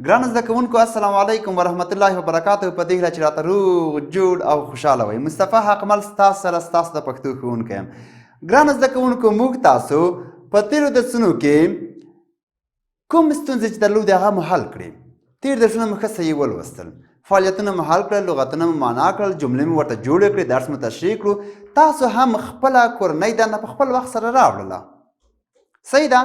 ګرانو زده کوونکو، السلام علیکم ورحمت الله وبرکاته. په دې هیله چې راته روغ جوړ او خوشحاله وئ. مصطفی حقمل ستاسو سره ستاسو د پښتو ښوونکی یم. ګرانو زده کوونکو، موږ تاسو په تېرو درسونو کې کوم ستونزې چې درلودې هغه مو حل کړې. تېر درسونه مو ښه صحیح ولوستل، فعالیتونه مو حل کړل، لغتونه مو معنا کړل، جملې مو ورته جوړې کړې، درس مو تشریح کړو. تاسو هم خپله کورنۍ دنده په خپل وخت سره راوړله، صحیح ده؟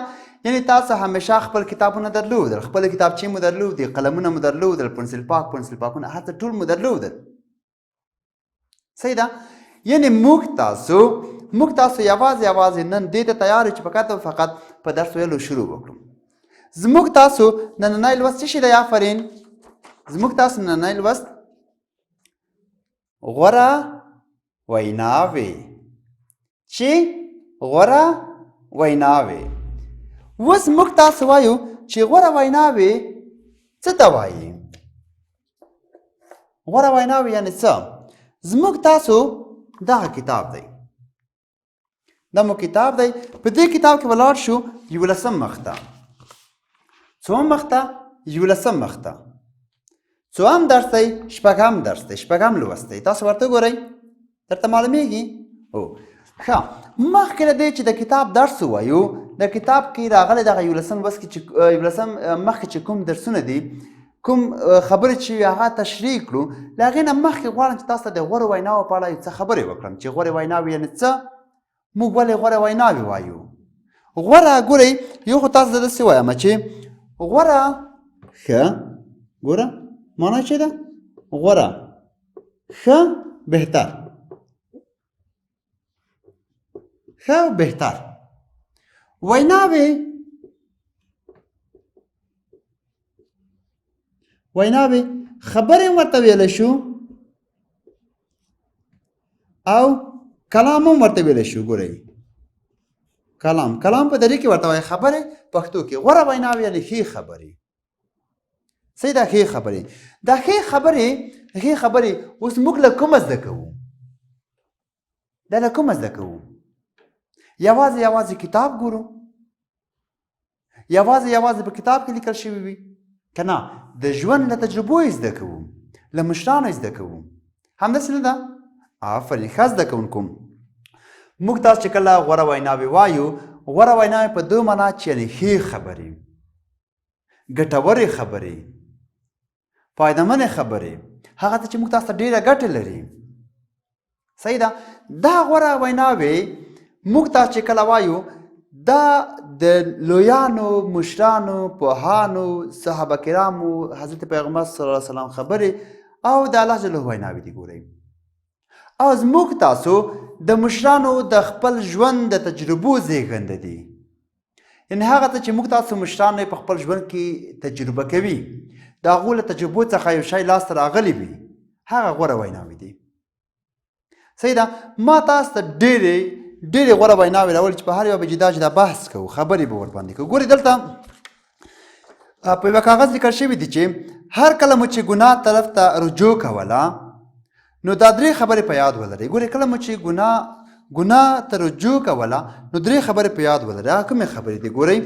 یعنی تاسو همیشه خپل کتابونه درلودل، خپل کتابچې مو درلودې، قلمونه مو درلودل، پنسل پاک، پنسل پاکونه، هر څه ټول مو درلودل، صحیح ده؟ یعنی موږ تاسو یوازې نن دې ته تیار یو چې فقط او فقط په درس ویلو شروع وکړو. زموږ تاسو نننی لوست څه شي دی؟ آفرین، زموږ تاسو نننی لوست غوره ویناوې، چې غوره ویناوې. اوس موږ تاسو وایو چې غوره ویناوې څه ته وایي؟ غوره ویناوې یعنی څه؟ زموږ تاسو دغه کتاب دی، دا مو کتاب دی. په دې کتاب کې ولاړ شو 11 مخ ته. څوم مخ ته؟ 11 مخ ته. څوم درس دی؟ شپږم درس دی، شپږم لوست دی. تاسو ورته ګورئ، درته معلومیږي. او ښه، مخکې له دې چې د کتاب درس ووایو، د کتاب کې راغلی دغه 11 لوست کې چې 11 مخکې چې کوم درسونه دي، کوم خبرې چې هغه تشریح کړو، له هغې نه مخکې غواړم چې تاسو ته د غوره ویناوو په اړه یو څه خبرې وکړم چې غوره ویناوې یعنې څه، موږ ولې غوره ویناوې وایو؟ غوره، ګورئ، یو خو تاسو ته داسې وایم چې غوره، ښه، ګوره معنا چې ده غوره، ښه، بهتر، ښه او بهتر ویناوې. ویناوې خبرې هم ورته ویلی شو او کلام هم ورته ویلی شو. ګورئ، کلام، کلام په دري کې ورته وایي، خبرې پښتو کې. غوره ویناوې یعنې ښې خبرې، صحیح ده؟ ښې خبرې، دا ښې خبرې، ښې خبرې اوس موږ له کومه زده کوو؟ دا له کومه زده کوو؟ یوازې کتاب ګورو؟ یوازې په کتاب کې لیکل شوي وي؟ که نه، د ژوند له تجربو یې زده کوو، له مشرانو یې زده کوو، همداسې نه ده؟ آفرین، ښه زده کوونکو. موږ تاسو چې کله غوره ویناوې وایو، غوره ویناوې په دوه معنا چې یعنې ښې خبرې، ګټورې خبرې، فایدهمنې خبرې، هغه څه چې موږ تاسو ته ډېره ګټه لري، صحیح ده؟ دا غوره ویناوې موږ تاسو چې کله وایو، دا د لویانو، مشرانو، پوهانو، صحابه کرامو، حضرت پیغمبر صلی الله علیه وسلم خبرې او د الله جل ویناوې دي. ګورئ، او زموږ تاسو د مشرانو د خپل ژوند د تجربو زیږنده دي. یعنې هغه څه چې موږ تاسو مشرانو یې په خپل ژوند کې تجربه کوي، د هغو له تجربو څخه یو شی لاسته راغلی وي، هغه غوره ویناوې دي، صحیح ده؟ ما تاسو ته ډېرې ډېرې غوره ویناوې راوړي چې په هر یوه به جدا جدا بحث کوو، خبرې به ورباندې کوو. ګورئ، دلته په یوه کاغذ لیکل شوي دي چې هر کله مو چې ګناه طرف ته رجوع کوله، نو دا درې خبرې په یاد ولرئ. ګورئ، کله مو چې ګناه ته رجوع کوله، نو درې خبرې په یاد ولرئ. هغه کومې خبرې دي؟ ګورئ،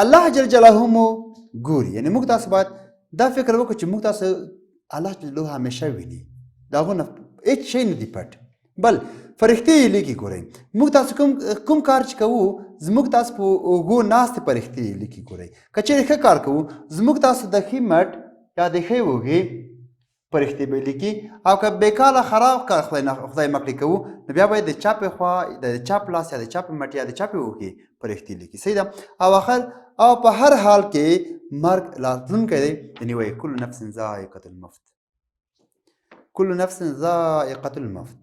الله جل جلاله مو ګوري. یعنې موږ تاسو باید دا فکر وکړو چې موږ تاسو الله جل جلاله همیشه ویني، د هغو نه هېڅ شی نه دی پټ. بل، فرښتې یې لیکي. ګورئ، موږ تاسو کوم کار چې کوو، زموږ تاسو په اوږو ناستې فرښتې یې لیکي. ګورئ، که چېرې ښه کار کوو، زموږ تاسو د ښي مټ یا د ښې اوږې فرښتې به لیکي، او که بېکاله خراب کار خدای نه خدای مه کړي کوو، نو بیا به یې د چپې خوا، د چپ لاس یا د چپې مټ یا د چپې اوږې فرښتې لیکي، صحیح ده؟ او آخر، او په هر حال کې مرګ راتلونکی دی. یعنې وایي کل نفس ذائقة الموت، کل نفس ذائقة الموت،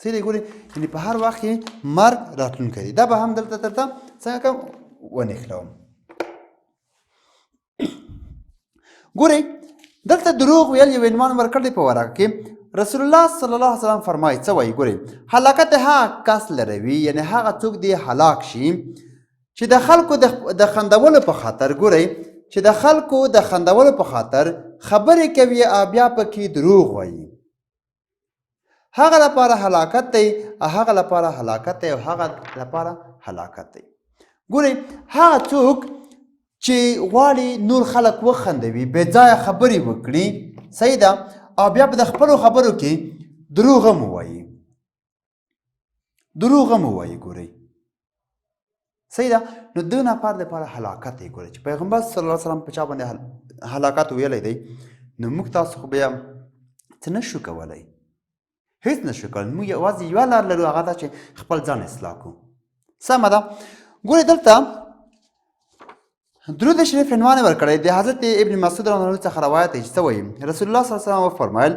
صحیح دی؟ ګورئ، یعنې په هر وخت کې مرګ راتلونکی دی. دا به هم دلته درته څنګه کوم ونښلوم. ګورئ، دلته دروغ ویل یو عنوان ورکړ دی په ورقه کې. رسول الله صلی الله علیه وسلم فرمایي، څه وایي؟ ګورئ، هلاکت هغه کس لروي، یعنې هغه څوک دی هلاک شي چې د خلکو د خندولو په خاطر، ګورئ، چې د خلکو د خندولو په خاطر خبرې کوي او بیا پکې دروغ وایي، هغه لپاره هلاکت دی، هغه لپاره هلاکت دی او هغه لپاره هلاکت دی. ګورئ، هغه څوک چې غواړي نور خلک وخندوي، بې ځایه خبرې وکړي، صحیح ده، او بیا په د خپلو خبرو کې دروغ هم ووایي، دروغ هم ووایي، ګورئ، صحیح ده، نو د نفر لپاره هلاکت دی. ګورئ چې پیغمبر صلی الله علیه وسلم په چا باندې هلاکت ویلی دی، نو موږ تاسو خو بیا څه نه شو کولی، هیڅ نه شو کولی. موږ یوازې یوه لار لرو، هغه دا چې خپل ځان اصلاح کړو. سمه ده. ګورئ دلته درود شریف عنوان ورکړی د حضرت ابن مسعود رضی الله څخه روایت دی چې څه وایي؟ رسول الله صلی الله علیه وسلم وفرمایل: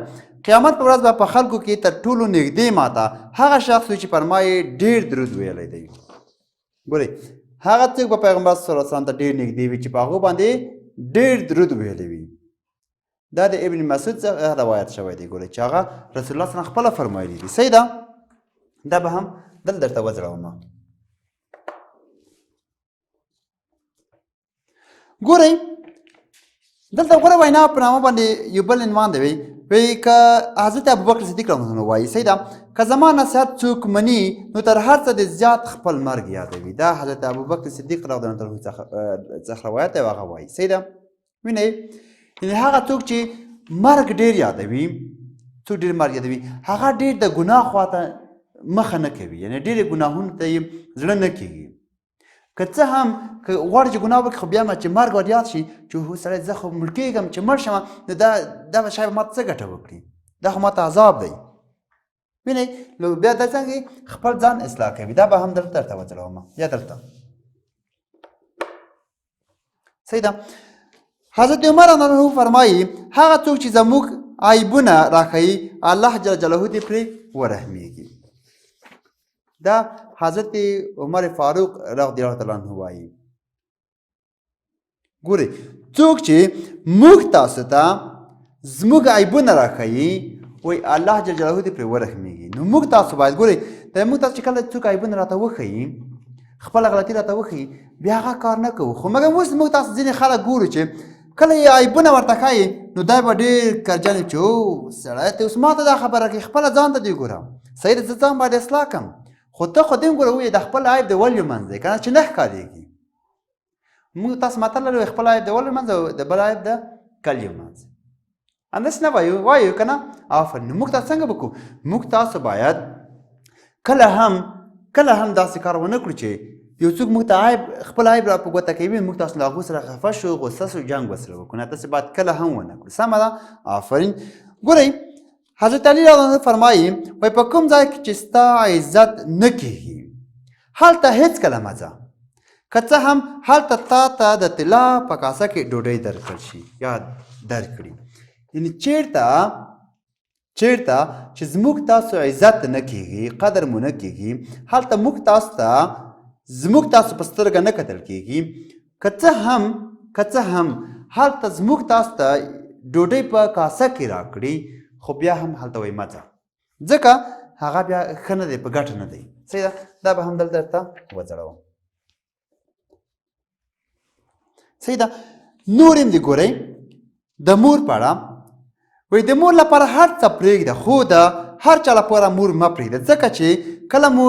قیامت په ورځ به په خلکو کې تر ټولو نږدې ماته هغه شخص وي چې پر ما یې ډېر درود ویلی دی. ګورئ، هغه څوک به پیغمبر صلی الله علیه وسلم ته ډېر نږدې وي چې په هغو باندې ډېر درود ویلی وي. دا د ابن مسعود څخه روایت شوی دی. ګورئ چې هغه رسول الله صلی الله علیه وسلم خپله فرمایلي دي. صحیح ده، دا به هم دلته درته وځړوم. ګورئ دلته غوره وینا په نامه باندې یو بل عنوان دی، وی که حضرت ابوبکر صدیق رضی الله عنه وایي، صحیح ده، که زما نصیحت څوک مني نو تر هر څه د زیات خپل مرګ یادوي. دا حضرت ابوبکر صدیق رضی الله عنه څخه روایت دی، هغه وایي، صحیح ده. وینئ، یعنې هغه څوک چې مرګ ډېر یادوي، څوک ډېر مرګ یادوي، هغه ډېر د ګناه خواته مخه نه کوي، یعنې ډېرې ګناهونو ته یې زړه نه کېږي. که څه هم که غواړي چې ګناه وکړي، خو بیا چې مرګ ور یاد شي چې هو سړی زه خو مړ کېږم، چې مړ شم نو دا به شاید ماته څه ګټه وکړي، دا خو ماته عذاب دی. وینئ، نو بیا دا څنګه خپل ځان اصلاح کوي. دا به هم دلته درته وځړوم یا دلته. صحیح ده. حضرت عمر رضی الله عنه فرمایي: هغه څوک چې زموږ عیبونه راښیي، الله جل جلاله دې پرې ورحمیږي. دا حضرت عمر فاروق رضی الله تعالی عنه وایي. ګورئ، څوک چې موږ تاسو ته زموږ عیبونه راښیي، وایي الله جل جلاله دې پرې ورحمیږي. نو موږ تاسو باید ګورئ، د موږ تاسو چې کله څوک عیبونه راته وښیي، خپله غلطي راته وښیي، بیا هغه کار نه کوو. خو مګر اوس موږ تاسو ځینې خلک ګورو چې کله یې عیبونه ورته ښایي، نو دی به ډېر کرجن چې او سړی ته اوس ماته دا خبره کوي، خپله ځان ته دې ګوره، صحیح ده، زه ځان باید اصلاح کړم، خو ته خو دې هم ګوره، وایي د خپل عیب د ولیو منځ دی که نه چې نه ښکارېږي. موږ تاسو متل لرو، خپل عیب د ولیو منځ او د بل عیب د کلیو منځ. همداسې نه وایو؟ وایو که نه؟ آفرین. نو موږ تاسو څنګه وکړو؟ موږ تاسو باید کله هم کله هم داسې کار ونه کړو چې یو څوک موږ ته عیب، خپل عیب را په ګوته کوي، موږ تاسو له هغو سره خفه شو، غوسه شو، جنګ ورسره وکړو. نه، داسې باید کله هم ونه کړو. سمه ده، آفرین. ګورئ، حضرت علی رضی الله عنه فرمایي، وایي په کوم ځای کې چې ستا عزت نه کېږي، هلته هېڅکله مه ځه، که څه هم هلته تا ته د طلا په کاسه کې ډوډۍ درکړل شي یا درکړي. یعنې چیرته چې زموږ تاسو عزت نه کیږي، قدر مو نه کیږي، هلته موږ تاسو ته زموږ تاسو په سترګه نه کتل کیږي، که څه هم هلته زموږ تاسو ته ډوډۍ په کاسه کې راکړي، خو بیا هم هلته وایي مه ځه، ځکه هغه بیا ښه نه دی، په ګټه نه دی. صحیح ده، دا به هم دلته درته وځړوم. صحیح ده. نور هم دې ګورئ د مور په اړه وایي، د مور لپاره هر څه پرېږده، خو د هر چا لپاره مور مه پرېږده، ځکه چې کله مو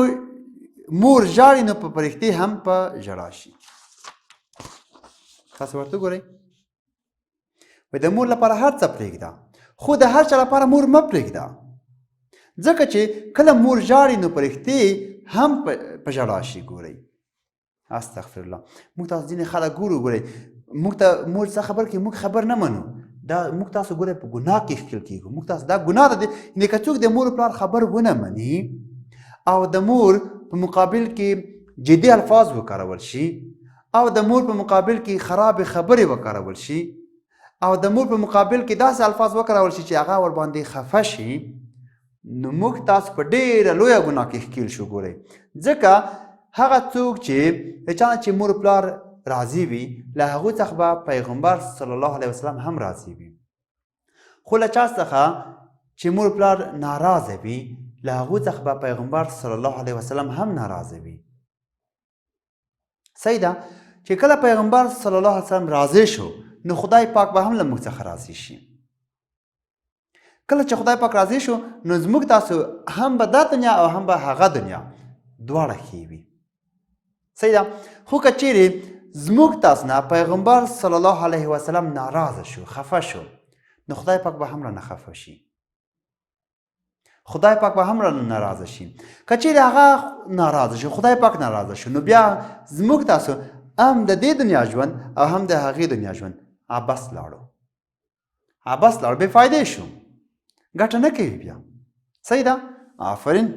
مور ژاړي نو په پرښتې هم په ژړا شي. تاسو ورته ګورئ، وایي د مور لپاره هر څه پرېږده، خو د هر چا لپاره مور مه پرېږده، ځکه چې کله مور ژاړي نو پرښتې هم په ژړا شي. ګورئ، استغفر الله. موږ تاسو ځینې خلک ګورو، ګورئ، موږ ته مور څه خبر کوي، موږ خبر نه منو. دا موږ تاسو ګورئ په ګناه کې ښکېل کېږو. موږ تاسو دا ګناه ده، یعنې که څوک د مور پلار خبر ونه مني او د مور په مقابل کې جدي الفاظ وکارول شي، او د مور په مقابل کې خرابې خبرې وکارول شي، او د مور په مقابل کې داسې الفاظ وکارول شي چې هغه ورباندې خفه شي، نو موږ تاسو په ډېره لویه ګناه کې ښکېل شو. ګورئ، ځکه هغه څوک چې د چا نه چې مور پلار راضي وي، له هغوی څخه به پیغمبر صلی الله علیه وسلم هم راضي وي، خو له چا څخه چې مور پلار ناراضه وي، له هغوی څخه به پیغمبر صلی الله علیه وسلم هم ناراضه وي. صحیح ده، چې کله پیغمبر صلی الله علیه وسلم راضي شو، نو خدای پاک به هم له موږ څخه راضي شي. کله چې خدای پاک راضي شو، نو زموږ تاسو هم به دا دنیا او هم به هغه دنیا دواړه ښې وي. صحیح ده. خو که چیرې زموږ تاسو نه پیغمبر صلی الله علیه وسلم ناراضه شو، خفه شو، نو خدای پاک به هم رانه خفه شي، خدای پاک به هم رانه ناراضه شي. که چیرې هغه ناراضه شي، خدای پاک ناراضه شو، نو بیا زموږ تاسو هم د دې دنیا ژوند او هم د هغې دنیا ژوند عبس لاړو، عبس لاړو، بې فایدې شو، ګټه نه کوي بیا. صحیح ده، آفرین.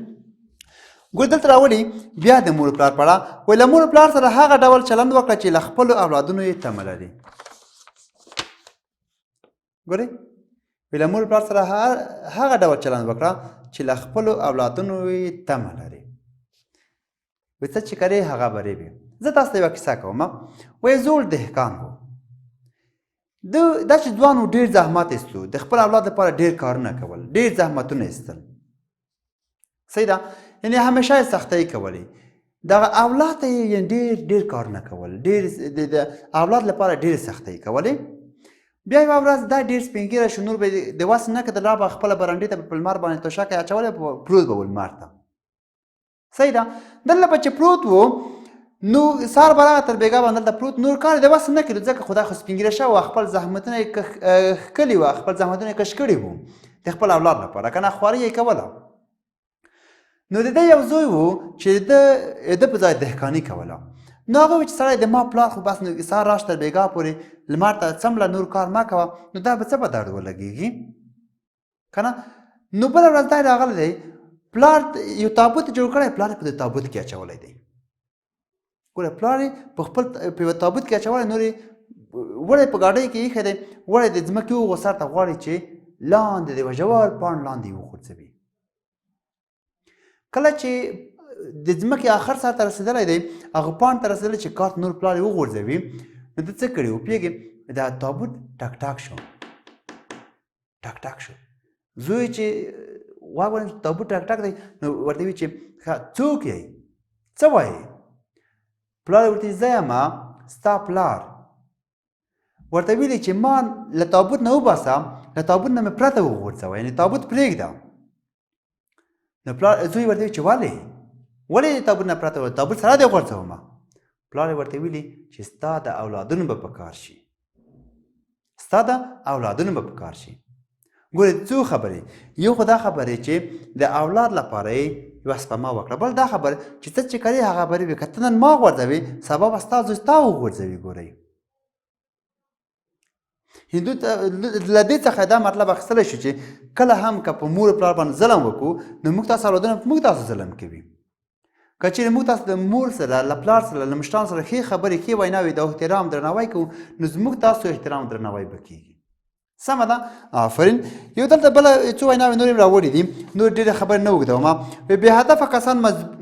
ګور دلته راولي بیا د مور پلار په اړه وایي، له مور پلار سره هغه ډول چلند وکړه چې له خپلو اولادونو یې تمه لري. ګورئ، وایي له مور پلار سره هغه ډول چلند وکړه چې له خپلو اولادونو یې تمه لري. وایي څه چې کرې هغه به رېبې. زه تاسو ته یوه کیسه کوم. وایي زوړ دهقان و، د دا چې ځوان و ډېر زحمت ایستو، د خپل اولاد لپاره ډېر کارونه کول، ډېر زحمتونه ایستل. صحیح ده، یعنې همیشه یې سختۍ کولې، دغه اولاد ته یې ډېر ډېر کارونه کول، ډېر د اولاد لپاره ډېرې سختۍ کولې. بیا یوه ورځ دا ډېر سپین ږیری شو، نور به یې د وس نه کېده، لا به خپله برنډې ته په لمر باندې توشکه یې اچولې، پروت به و لمر ته. صحیح ده، دلته به چې پروت و نو سهار به راغی تر بېګا به دلته پروت، نور کار یې د وس نه کېدو، ځکه خدای خو سپین ږیری شوی و، خپل زحمتونه یې ښکلي وه، خپل زحمتونه یې کش کړي وو د خپل اولاد لپاره، که نه خواري یې کوله. نو د ده یو زوی و چې د ده په ځای دهقاني کوله. نو هغه وی چې سړی د ما پلار خو بس نو سهار راشه تر بېګا پورې لمر ته څمله، نور کار مه کوه، نو دا به څه په درد ولګېږي که نه. نو بله ورځ دی راغلی دی، پلار یو تابوت جوړ کړی، پلار یې په دې تابوت کې اچولی دی. ګوره پلار یې په خپل په یوه تابوت کې اچولی، نور یې وړی په ګاډۍ کې ایښی دی، وړی د ځمکې وغو سر ته غواړي چې لاندې د یوه ژور پاڼ لاندې یې وغورځوي. کله چې د ځمکې آخر سر ته رسېدلی دی، هغه پاڼ ته رسېدلی چې کارت نور پلار یې وغورځوي، نو ده څه کړي وو پوهېږې؟ دا تابوت ټک ټک شو، ټک ټک شو. زوی چې غوږ ونیسي تابوت ټک ټک دی، نو ورته وایي چې ښه څوک یې، څه وایې؟ پلار یې ورته وایي زه یم ستا پلار. ورته ویلي چې ما له تابوت نه وباسه، له تابوت نه مې پرته وغورځوه، یعنې تابوت پرېږده. نو پلار زوی ورته ویل چې ولې ولې د تابوت نه پرته تابوت سره دې غورځوم. پلار یې ورته ویلي چې ستا د اولادونو به په کار شي، ستا د اولادونو به په کار شي. ګورې څو خبرې، یو خو دا خبرې چې د اولاد لپاره یې یوه سپما وکړه، بل دا خبره چې څه چې کوې هغه به وي، که ته نن ما غورځوې سبا به ستا زوی ستا وغورځوي. ګورئ هندو ته له دې څخه دا مطلب اخیستلی شو چې کله هم که په مور پلار باندې ظلم وکړو نو موږ تاسو اولادونه په موږ تاسو ظلم کوي. که چیرې موږ تاسو د مور سره، له پلار سره، له مشرانو سره ښې خبرې، ښې ویناوې، د احترام درناوی کوو، نو زموږ تاسو احترام درناوی به کېږي. سمه ده، آفرین. یو دلته بله څو ویناوې نورې هم راوړې دي، نور ډېرې خبرې نه اوږدوم. بې هدفه کسان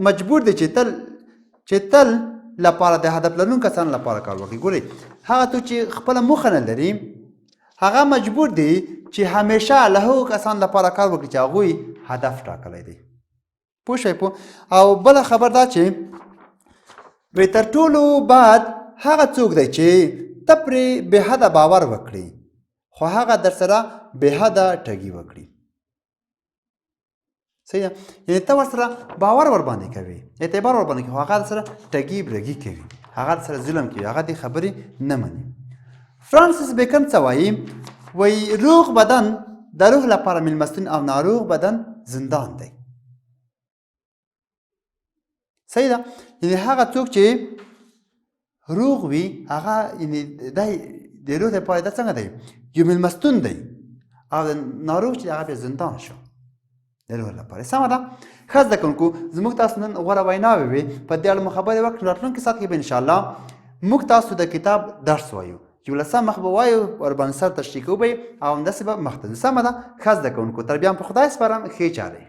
مجبور دي چې تل لپاره د هدف لرونکو کسانو لپاره کار وکړي. ګورئ هغه څوک چې خپله موخه نه لري هغه مجبور دی چې همیشه له هغو کسانو لپاره کار وکړي چې هغوی هدف ټاکلی دی. پوه شوئ؟ پوه. او بله خبر دا چې وی تر ټولو بد هغه څوک دی چې ته پرې بې حده باور وکړي خو هغه در سره بې حده ټګي وکړي. صحیح ده، یعنې ته ورسره باور ورباندې کوي، اعتبار ورباندې کوي، خو هغه در سره ټګي برګي کوي، هغه در سره ظلم کوي، هغه دې خبرې نه مني. فرانسیس بیکن څه وایي؟ وایي روغ بدن د روح لپاره میلمستون او ناروغ بدن زندان دی. صحیح ده، یعنې هغه څوک چې روغ وي هغه یعنې دی د روح لپاره دا څنګه دی؟ یو میلمستون دی، او د ناروغ چې هغه بیا زندان شو د روح لپاره. سمه ده. ښه زده کوونکو، زموږ تاسو نن غوره ویناوې وې، په دې اړه مو خبرې وکړې. راتلونکي ساعت کې به انشاءالله موږ تاسو د کتاب درس وایو، یولسم مخ به وایو، ورباندې سر تشریح کوو به یې، او همداسې به مخ ته ځو. سمه ده. ښه زده کوونکو، تر بیا په خدای سپارم، ښې چارې.